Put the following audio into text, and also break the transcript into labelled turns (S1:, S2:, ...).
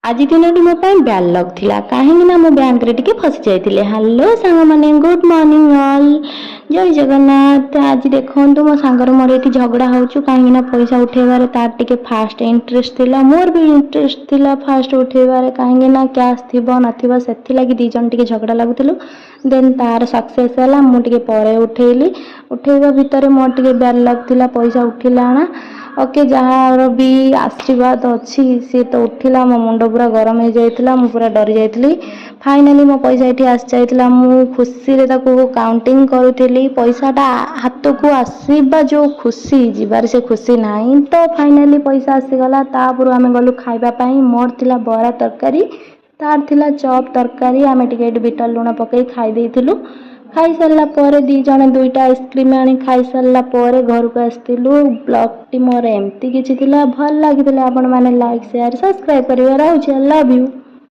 S1: ଆଜି ଦିନଟି ମୋ ପାଇଁ ବ୍ୟାଡ୍ ଲକ୍ ଥିଲା, କାହିଁକି ନା ମୁଁ ବ୍ୟାଙ୍କରେ ଟିକେ ଫସି ଯାଇଥିଲି। ହ୍ୟାଲୋ ସାଙ୍ଗମାନେ, ଗୁଡ୍ ମର୍ଣ୍ଣିଂ ଅଲ୍, ଜୟ ଜଗନ୍ନାଥ। ଆଜି ଦେଖନ୍ତୁ, ମୋ ସାଙ୍ଗର ମୋର ଏଠି ଝଗଡ଼ା ହେଉଛୁ, କାହିଁକି ନା ପଇସା ଉଠେଇବାରେ ତାର ଟିକେ ଫାଷ୍ଟ ଇଣ୍ଟରେଷ୍ଟ ଥିଲା, ମୋର ବି ଇଣ୍ଟରେଷ୍ଟ ଥିଲା ଫାଷ୍ଟ ଉଠେଇବାରେ, କାହିଁକି ନା କ୍ୟାସ୍ ଥିବ ନଥିବ, ସେଥିଲାଗି ଦୁଇ ଜଣ ଟିକେ ଝଗଡ଼ା ଲାଗୁଥିଲୁ। ଦେନ୍ ତାର ସକ୍ସେସ୍ ହେଲା, ମୁଁ ଟିକେ ପରେ ଉଠେଇଲି। ଉଠେଇବା ଭିତରେ ମୋର ଟିକେ ବ୍ୟାଡ୍ ଲକ୍ ଥିଲା, ପଇସା ଉଠିଲା ନା। ଓକେ, ଯାହାର ବି ଆଶୀର୍ବାଦ ଅଛି, ସିଏ ତ ଉଠିଲା। ମୋ ମୁଣ୍ଡ ପୁରା ଗରମ ହେଇଯାଇଥିଲା, ମୁଁ ପୁରା ଡରି ଯାଇଥିଲି। ଫାଇନାଲି ମୋ ପଇସା ଏଠି ଆସିଯାଇଥିଲା। ମୁଁ ଖୁସିରେ ତାକୁ କାଉଣ୍ଟିଂ କରୁଥିଲି। ପଇସାଟା ହାତକୁ ଆସିବା ଯେଉଁ ଖୁସି, ଯିବାରେ ସେ ଖୁସି ନାହିଁ। ତ ଫାଇନାଲି ପଇସା ଆସିଗଲା। ତାପରୁ ଆମେ ଗଲୁ ଖାଇବା ପାଇଁ। ମୋର ଥିଲା ବରା ତରକାରୀ, ତାର ଥିଲା ଚପ୍ ତରକାରୀ। ଆମେ ଟିକେ ଏଠି ବିଟ ଲୁଣ ପକାଇ ଖାଇ ଦେଇଥିଲୁ। ଖାଇସାରିଲା ପରେ ଦୁଇ ଜଣ ଦୁଇଟା ଆଇସ୍କ୍ରିମ୍ ଆଣି ଖାଇସାରିଲା ପରେ ଘରକୁ ଆସିଥିଲୁ। ବ୍ଲଗ୍ଟି ମୋର ଏମିତି କିଛି ଥିଲା। ଭଲ ଲାଗିଥିଲା ଆପଣମାନେ ଲାଇକ୍, ସେୟାର, ସବସ୍କ୍ରାଇବ୍ କରିବେ। ରହୁଛି, ଲଭ୍ you.